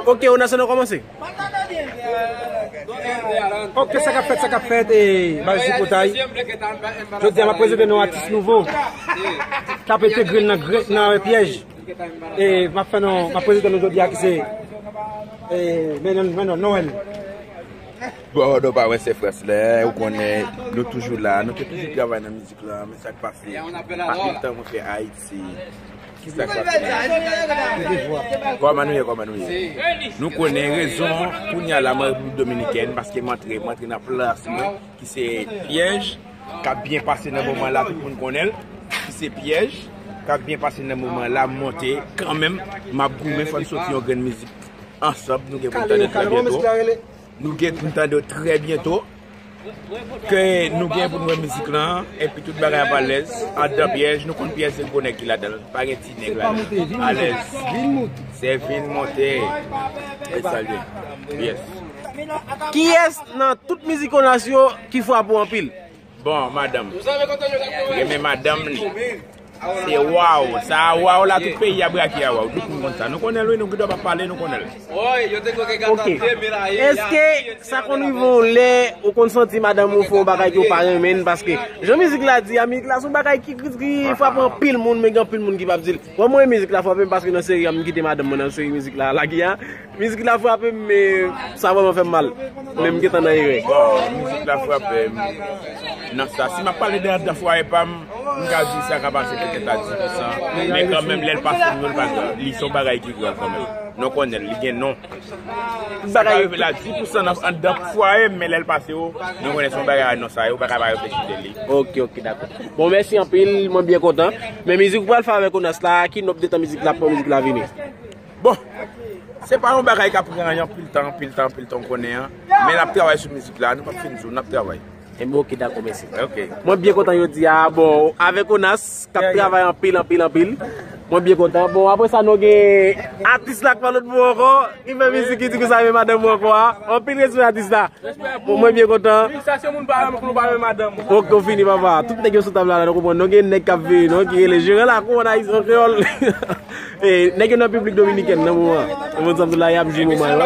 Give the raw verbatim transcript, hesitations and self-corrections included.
Ok, Onas, nou kòmanse. Ok, sa k ap fèt, sa k ap fèt, e, baz Tripotay. Jodi a, m ap prezante nou atis nouvo k ap entegre nan gre-, nan pyèj. E m ap fè nou, m ap prezante nou jodi a ki se, e, men non, men non, Noël. Bon, nou pa wè se frans la, ou konnen, nou toujou la, nou te toujou travay nan mizik la, men sa k pase, pa gen tan mwen fè Ayiti. Kisa k pase? Kòman nou ye, kòman nou ye? Nou konnen rezon, kounye a la, mwen Repiblik Dominikèn, paske m antre, m antre nan plas mwen, ki se pyèj, k ap byen pase nan moman la, tout moun konnen l, ki se pyèj, k ap byen pase nan moman la, m monte, kanmenm, m ap goumen, fò n soti yon grenn mizik ansanm, nou gen pou n tande trè byento. Nou gen pou n tande trè byento. Ke nou gen pou n wè mizik lan, epi tout bagay ap alèz. Anndan pyèj, nou konn pyèj se gwo nèg ki ladan l. Pa gen ti nèg ladan l. Alèz. Se vin monte. E sa l ye. Yes. Kiyès nan tout mizik Onas yo ki frape w anpil? Bon, madanm. Renmen madanm li. Se waw. Sa a waw la, tout peyi a brake a waw. Tout moun konn sa. Nou konnen l, wi, nou gendwa pa pale, nou konnen l. Ok. Èske sa konn rive w lè ou konn santi madanm ou fè yon bagay ke w pa renmen l? Paske, jan mizik la di a, mizik la se yon bagay ki, ki, ki frape anpil moun, men gen anpil moun ki p ap di l. Bon, mwen, mizik la frape m paske nan seri a, m kite madanm mwen nan seri mizik la, lage a. Mizik la frape m, men sa vrèman fè m mal. Men m gentan nan erè. Bon, mizik la frape m nan sa. Si m ap pale de anndan fwaye pa m, m ka di sa ka pase petèt a dis pousan. Men kanmenm, lè l pase m yo, l pa grav. Li se yon bagay ki grav kanmenm. Nou konnen l, li gen non. Sa ka rive la dis pousan nan anndan fwaye m, men lè l pase yo, nou konnen se yon bagay a non sa, yo pa ka pa reflechi de li. Ok, ok, dakò. Bon, mèsi anpil, mwen byen kontan. Men mizik ou pral fè avèk Onas la, ki nòt detan mizik la, pou mizik la vini? Bon, se pa yon bagay k ap pran anpil tan, anpil tan, anpil tan, w konnen an. Men n ap travay sou mizik la, nou p ap fin di w, n ap travay. Enben, ok, dakò, mèsi. Ok. Mwen byen kontan jodi a. Bon, avèk Onas, k ap travay anpil, anpil, anpil. Mwen byen kontan. Bon, apre sa, nou gen atis la k pa lòt bò ankò, ki fè mizik, ki di ke sa renmen madanm ou ankò a. Anpil respè atis la. Bon, mwen byen kontan. Wi, sa se moun pa renmen, nou pa renmen madanm. Ok, ou fini, papa. Tout nèg yo sou tab la, la, nou konprann. Nou gen nèg k ap veye, non, ki rele Jeran Lakou an Ayiti, an kreyòl. E, nèg yo nan Repiblik Dominikèn, nan moman. Ou konn sa m di w la, y ap jwi moman yo.